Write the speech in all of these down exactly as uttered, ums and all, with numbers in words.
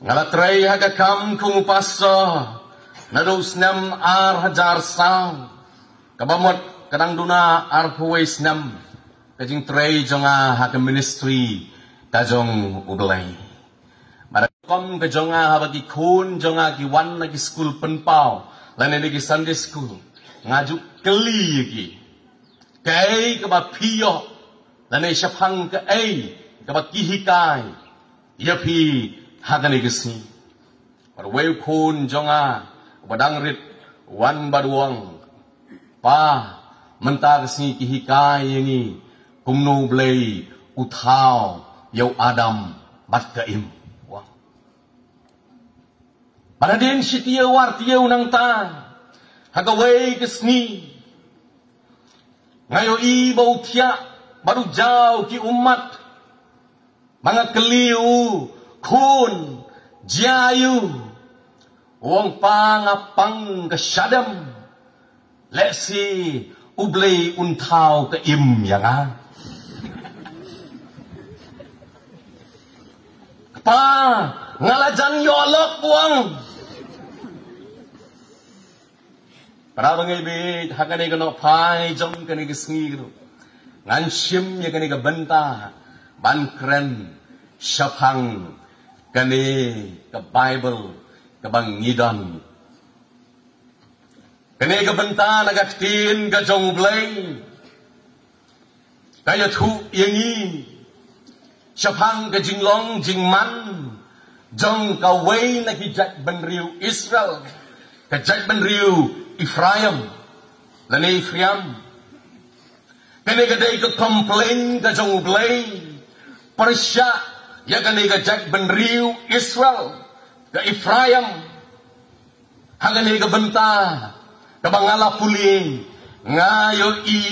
Ka la trei ha ka kam kum u pastor naduh u snem ar hajar saw, kaba mut ka dang duna arphew wei snem ka jingtrei jong nga ha ka ministry ka jong U Blei. Bad kum ka jong nga, haba ki khun jong nga ki wan na ki skul pynpaw lane na ki Sunday school, nga ju kylli ïa ki, kaei kaba phi ïoh lane shaphang kaei kaba ki hikai ïa phi ha kane ka sngi. Bad uwei u khun jong nga uba dang rit u wan bad u ong, Pa, mynta ka sngi ki hikai ïa ngi kumno U Blei u thaw ïa u Adam bad ka Im. Bad hadien shi taïew ar taïew nangta, ha kawei ka sngi, nga ïohi ba u thiah bad u jaw ki ummat. Ba nga kylli u, khun, jia aiu? U ong, Pa, nga pang ka shadem. Lehse U Blei un thaw ka Im ïa nga. Pa, nga la jan ïoh lok, u ong. Para bangeit, ha kane ka nongphai jong kane ka sngi ka dei, ngan shim ïa kane ka bynta ban kren shaphang kane ka Baibl kaba ngi don. Kane ka bynta na ka ktien ka jong U Blei ka ïathuh ïa ngi shaphang ka jinglong jingman jong kawei na ki jaitbynriew Israel, ka jaitbynriew Ephraim, lane Ephraim. Kane ka dei ka complain ka jong U Blei pyrshah ïa kane ka jaitbynriew Israel, ka Ephraim. Ha kane ka bynta kaba nga la pule, nga ïohi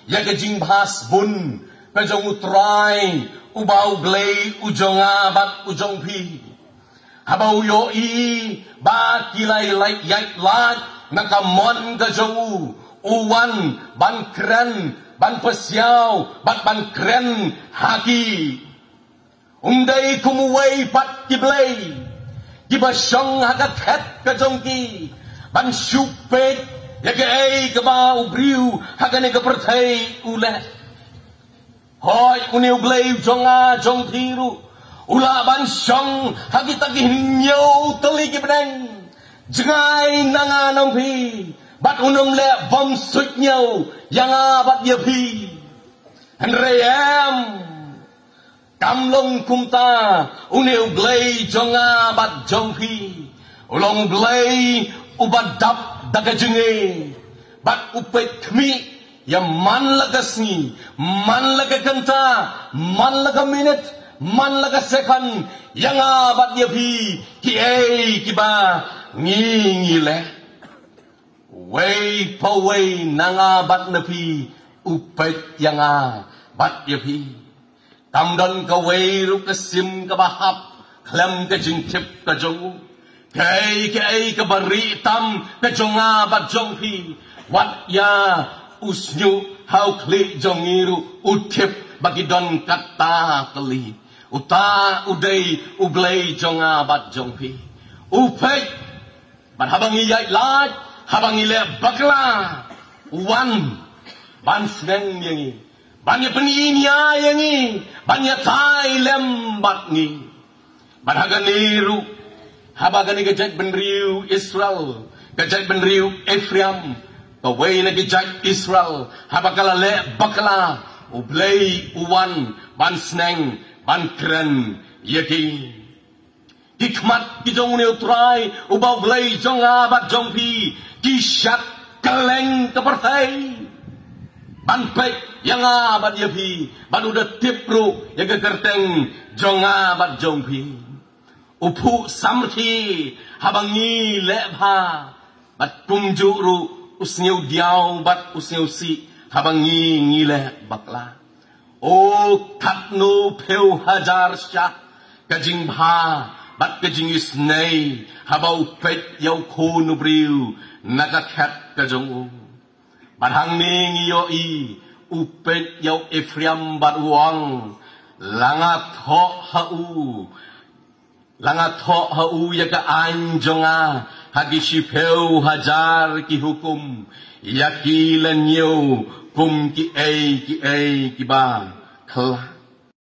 ïa ka jingbha sbun ka jong U Trai, uba U Blei u jong nga bad u jong phi. Haba u ïohi ba ki la ïaid lait na ka mon ka jong u, u wan ban kren, ban pasiaw bad ban kren ha ki. Um dei kum uwei pat ki blei kiba shong ha ka khet ka jong ki ban shu peit ïa kaei kaba u briew ha kane ka pyrthei u leh. Hooid, une U Blei u jong nga jong phi ruh u lah ban shong ha kita ki hynñiew tylli ki bneng, jngai na nga na phi, bad un ym leh bymsuidñiew ïa nga bad ïa phi. Hynrei em, kam long kumta, une U Blei jong nga bad jong phi u long U Blei uba dap da ka jingeh bad u peit khmih ïa man la ka sngi, man la ka kynta, man la ka minit, man la ka second, ïa nga bad ïa phi, kiei kiba ngi ngi leh. Uwei pa uwei na nga bad na phi u peit ïa nga bad ïa phi. Kam don kawei ruh ka sim kaba hap khlem ka jingtip ka jong u. Kaei kaei kaba rieh tam ka jong nga bad jong phi, wat ïa u shñiuh ha u khlieh jong ngi ruh u tip ba ki don kata tylli. Uta u dei U Blei jong nga bad jong phi. U peit. Bad haba ngi ïaid lait, haba ngi leh bakla, u wan ban sneng ïa ngi, ban ïa pyni nia ïa ngi, ban ïa tai lem bad ngi. Bad ha kane ruh, haba kane ka jaitbynriew Israel, ka jaitbynriew Ephraim, kawei na ki jait Israel, haba ka la leh bakla, U Blei u wan ban sneng ban kren ïa ki. Ki khmat ki jong une U Trai uba U Blei jong nga bad jong phi ki shad kylleng ka pyrthei ban peit ïa nga bad ïa phi, bad u da tip ruh ïa ka kyrteng jong nga bad jong phi. U phuh samrkhie haba ngi leh bha, bad kumjuh ruh u sngewdiaw bad u sngewsih haba ngi ngi leh bakla. O, katno phew hajar shah ka jingbha bad ka jingisynei haba u peit ïa u khun u briew na ka khet ka jong u. Bad hangne ngi ïohi u peit ïa u Ephraim bad u ong, la nga thoh ha u, La nga thoh ha u ïa ka aiñ jong nga ha ki shiphew hajar ki hukum, ïa ki la ñiew kum kiei kiei kiba khlad.